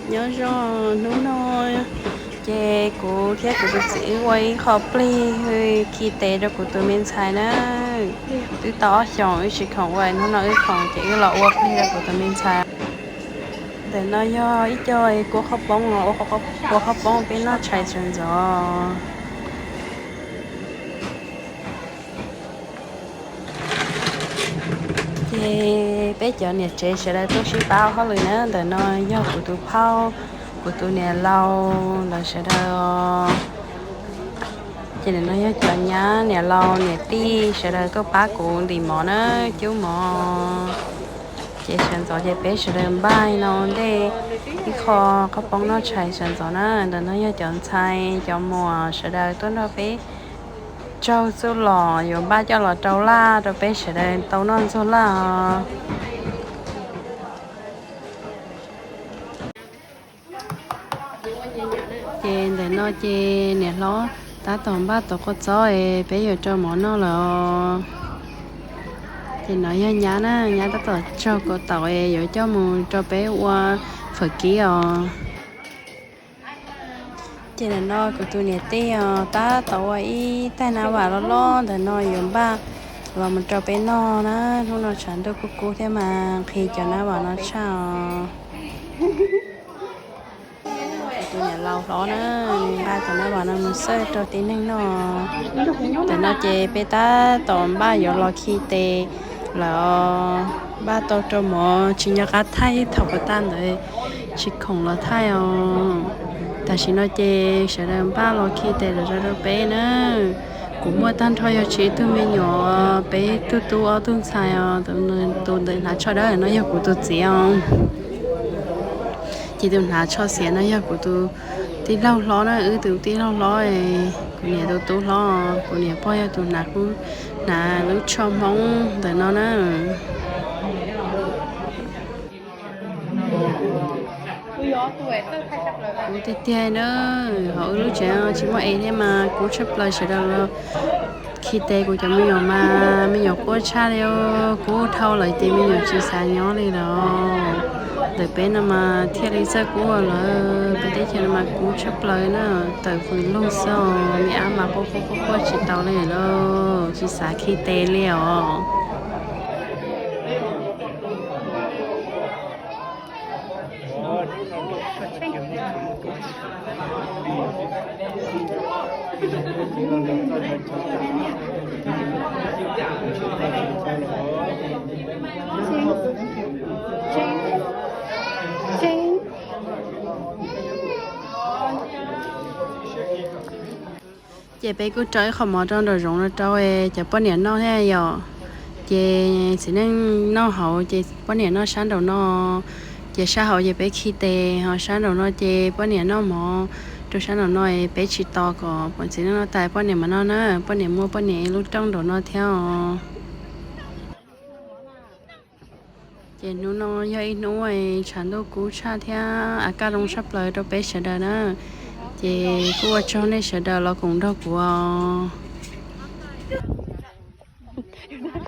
Nyob zoo, hnub no ces kuv thiab kuv tus txiv wb ua ib qho plig khi tes rau kuv tus me ntxhais na. Twb tau ob xyoos wb tsis khoom ua, hnub no wb khoom ces wb los ua plig rau kuv tus me ntxhais. Ntawm no yog ib co kuv ua qhob poob peb noj tshais sawv ntxov. Ces peb cov niam tsev sawv daws tuaj sib pab hauj lwm na. Ntawm no yog kuv tus phauj, kuv tus niam laus lawv sawv daws. Ces ntawm no yog cov nyab, niam laus niam tij sawv daws tuaj pab kuv ntim mov na, cub mov. Ces sawv ntxov ces peb sawv daws npaj no ua ntej ib qho qhob poob noj tshais sawv ntxov na. Ntawm no yog cov ntxhais cov muam sawv daws tuaj nrog peb tsaug txuj lom yuav npaj coj los rau laj rau peb sawv daws tau noj ntxuag laj os. Ces ntawm no ces niam hlob tab tom npaj tau kua txob es peb yuav rau mov noj lawm os. Ces no yog nyab na, nyab tab tom tsaug kaus taum es yuav coj mus rau peb ua fawm kib os. Ces ntawm no kuv tus niam tij os tab tom ua ib tais nab vam loj loj ntawm no yuav npaj los mus rau peb noj na. Hnub no tshav ntuj kub kub thiab mas nqhis cov nab vam no tshaj os. Tus niam laus hlob na, nws nqa cov nab vam no mus xawb rau tib neeg noj. Ntawm no ces peb tab tom npaj yuav los khi tes lawm os. Npaj tau rau mov tsis nco qab thaij thaum puas tag ntawd tsis khoom los thaij os. Tam sim no ces sawv daws npaj los khi tes lawm rau peb na. Kuv muaj tag nrho yog tsib tug me nyuam, peb tug tub ob tug ntxhais os. Tus ntawm hnav tsho dawb no yog kuv tus txiv os. Ces tus hnav tsho xiav no yog kuv tus tij laug hlob na, wb tus tij laug hlob, kuv niam tus tub hlob, kuv niam pog yog tus hnav, hnav lub tsho Hmoob ntawm no na. Kub tiag tiag na, hauv wb lub tsev tsis muaj es thiab mas kub tshaj plaws. Sawv daws los khi tes kuv cov me nyuam mas me nyuam quaj tshaj li, kub dhau lawm ces me nyuam tsis xav nyob li lawm. Ntawm peb no mas thiaj li txawj kub lawm, peb teb chaws no mas kub tshaj plaws na, tawm fws lug xwb, me ab mas quaj quaj quaj quaj tsis tau li lawm, tsis xav khi tes li os. Ces peb kuj rau ib qho mov rau nraum zoov no rau cov poj niam noj thiab yom. Ces txiv neej noj hauv ces poj niam noj sab nraum no. Ces sab hauv ces peb khi tes, ho sab nraum no ces poj niam noj mov rau sab nraum no, peb tsis tos kom txiv neej noj tas poj niam mam noj na, poj niam muaj poj niam ib lub rooj nraum no thiab os. Ces hnub no yog ib hnub tshav ntuj kub tshaj thiab a kaj zoo tshaj plaws rau peb sawv daws na. Ces kuj ua tsaug nej sawv daws los koom nrog kuv os.